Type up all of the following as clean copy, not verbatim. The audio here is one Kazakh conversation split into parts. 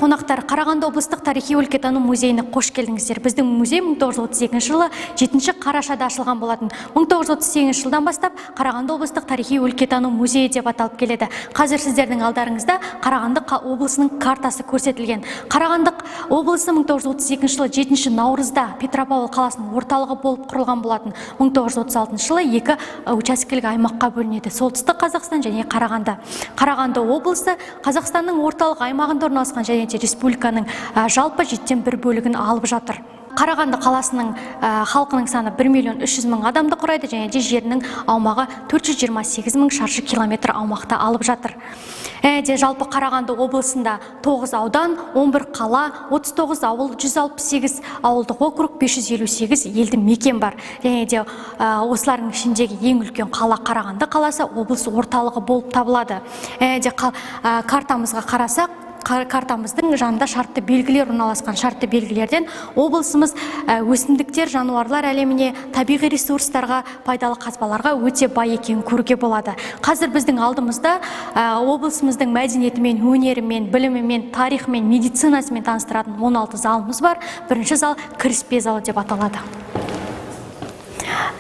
Қонақтар, Қарағанды облыстық тарихи өлкетану музейіне қош келдіңіздер. Біздің музей 1932 жылы 7 қарашада ашылған болатын. 1938 жылдан бастап Қарағанды облыстық тарихи өлкетану музейі деп аталып келеді. Қазір сіздердің алдарыңызда Қарағанды облысының картасы көрсетілген. Қарағанды облысы 1932 жылы 7 наурызда Петропавл қаласының орталығы болып құрылған болатын. 1936 жылы екі учаскелік аймаққа бөлінеді: Солтүстік Қазақстан және Қарағанды. Қарағанды облысы Қазақстанның орталық аймағында орналасқан және де республиканың жалпы жетіден бір бөлігін алып жатыр. Қарағанды қаласының халқының саны 1 миллион 300 мың адамды құрайды және де жерінің аумағы 428 мың шаршы километр аумақты алып жатыр. Және де жалпы Қарағанды облысында 9 аудан, 11 қала, 39 ауыл, 168 ауылдық округ, 558 елді мекен бар. Және де осылардың ішіндегі ең үлкен қала Қарағанды қаласы, облыс орталығы болып табылады. Және де картамызға қарасақ, картамыздың жанында шартты белгілер орналасқан. Шартты белгілерден облысымыз өсімдіктер, жануарлар әлеміне, табиғи ресурстарға, пайдалы қазбаларға өте бай екенін көруге болады. Қазір біздің алдымызда облысымыздың мәдениетімен, өнерімен, білімімен, тарихымен, медицинасымен таныстыратын 16 залымыз бар. Бірінші зал кіріспе залы деп аталады.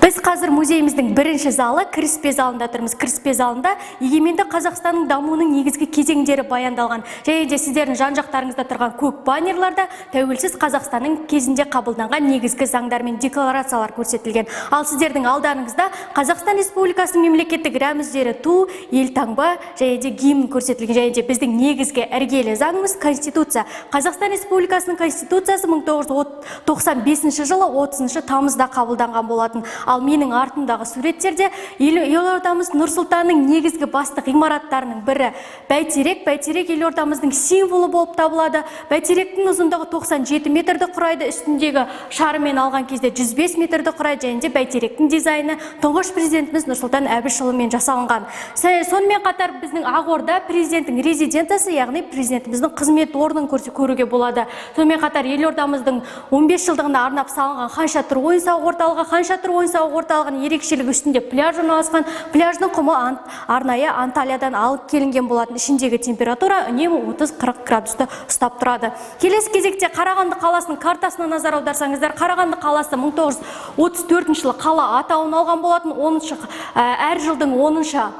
Біз қазір музейіміздің бірінші залы, кіріспе залында тұрмыз. Кіріспе залында егеменді Қазақстанның дамуының негізгі кезеңдері баяндалған. Және де сіздердің жан жақтарыңызда тұрған көк баннерларда тәуелсіз Қазақстанның кезінде қабылданған негізгі заңдар мен декларациялар көрсетілген. Ал сіздердің алдарыңызда Қазақстан Республикасының мемлекеттік рәміздері: ту, елтаңба және де гимн көрсетілген. Және де біздің негізгі іргелі заңымыз — Конституция. Қазақстан Республикасының Конституциясы 1995 жылы 30 тамызда қабылданған болатын. Ал менің артымдағы суреттерде елордамыз Нұр Сұлтанның негізгі басты ғимараттарының бірі — Бәйтерек. Бәйтерек елордамыздың символы болып табылады. Бәйтеректің ұзындығы 97 метрді құрайды, үстіндегі шарымен алған кезде 105 метрді құрайды. Және де Бәйтеректің дизайны тұңғыш президентіміз Нұрсұлтан Әбішұлымен жасалынған. Сонымен қатар біздің Ақорда, президенттің резиденциясы, яғни президентіміздің қызмет орнын көруге болады. Сонымен қатар елордамыздың 15 жылдығына арнап салынған Хан Шатыр ойын сауық орталығы. Хан Шатыр ойын сауық орталығының ерекшелігі — үстінде пляж орналасқан. Пляждың құмы арнайы Анталиядан алып келінген болатын. Ішіндегі температура үнемі 30-40 градусты ұстап тұрады. Келесі кезекте Қарағанды қаласының картасына назар аударсаңыздар, Қарағанды қаласы 1934 жылы қала атауын алған болатын. 10-шы, әр жылдың 10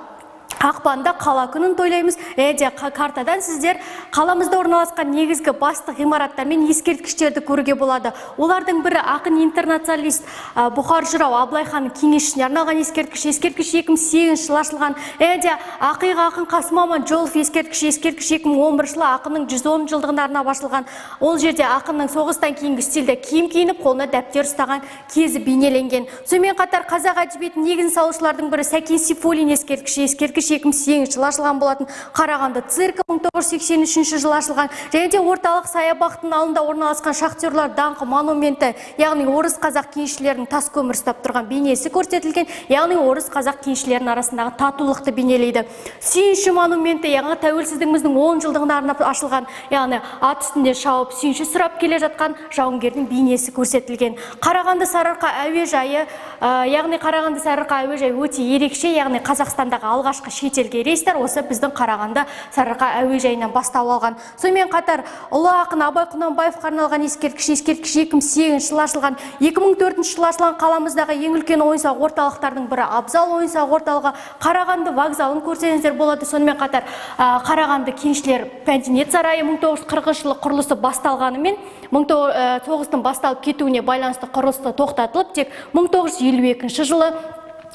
ақпанда қала күнін тойлаймыз. Және де картадан сіздер қаламызда орналасқан негізгі басты ғимараттар мен ескерткіштерді көруге болады. Олардың бірі — ақын интернационалист Бұқар жырау Абылай ханның кеңесшісіне арналған ескерткіш. Ескерткіш 2008 жылы ашылған. Және де ақиық ақын Қасым Аманжолов ескерткіші. Ескерткіш 2011 жылы ақынның 110 жылдығына арнап ашылған. Ол жерде ақынның соғыстан кейінгі стильде киім киініп, қолына дәптер ұстаған кезі бейнеленген. Сонымен қатар қазақ әдебиетінің негізін салушылардың бірі Сәкен Сейфуллин ескерткіші. Ескерткіш 2008 жылы ашылған болатын. Қарағанды циркі 1983 жылы ашылған. Және де орталық саябақтың алдында орналасқан Шахтерлар даңқы монументі, яғни орыс қазақ кеншілерінің тас көмір ұстап тұрған бейнесі көрсетілген, яғни орыс қазақ кеншілерінің арасындағы татулықты бейнелейді. Сүйінші монументі, яғни тәуелсіздігіміздің 10 жылдығына арнап ашылған, яғни ат үстінде шауып, сүйінші сұрап келе жатқан жауынгердің бейнесі көрсетілген. Қарағанды Сарыарқа әуежайы, яғни Қарағанды Сарыарқа әуежайы өте ерекше, яғни Қазақстандағы алғашқы шетелге рейстер осы біздің Қарағанды Сарыарқа әуежайынан бастау алған. Сонымен қатар ұлы ақын Абай Құнанбаевқа арналған ескерткіш. Ескерткіш 2008 жылы ашылған. 2004 жылы ашылған қаламыздағы ең үлкен ойын сауық орталықтардың бірі — Абзал ойын сауық орталығы. Қарағанды вокзалын көрсеңіздер болады. Сонымен қатар Қарағанды кеншілер мәдениет сарайы 1940 жылы құрылысы басталғанымен, соғыстың басталып кетуіне байланысты құрылысы тоқтатылып, тек 1952 жылы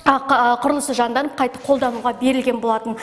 құрылысы жанданып, қайтып қолдануға берілген болатын.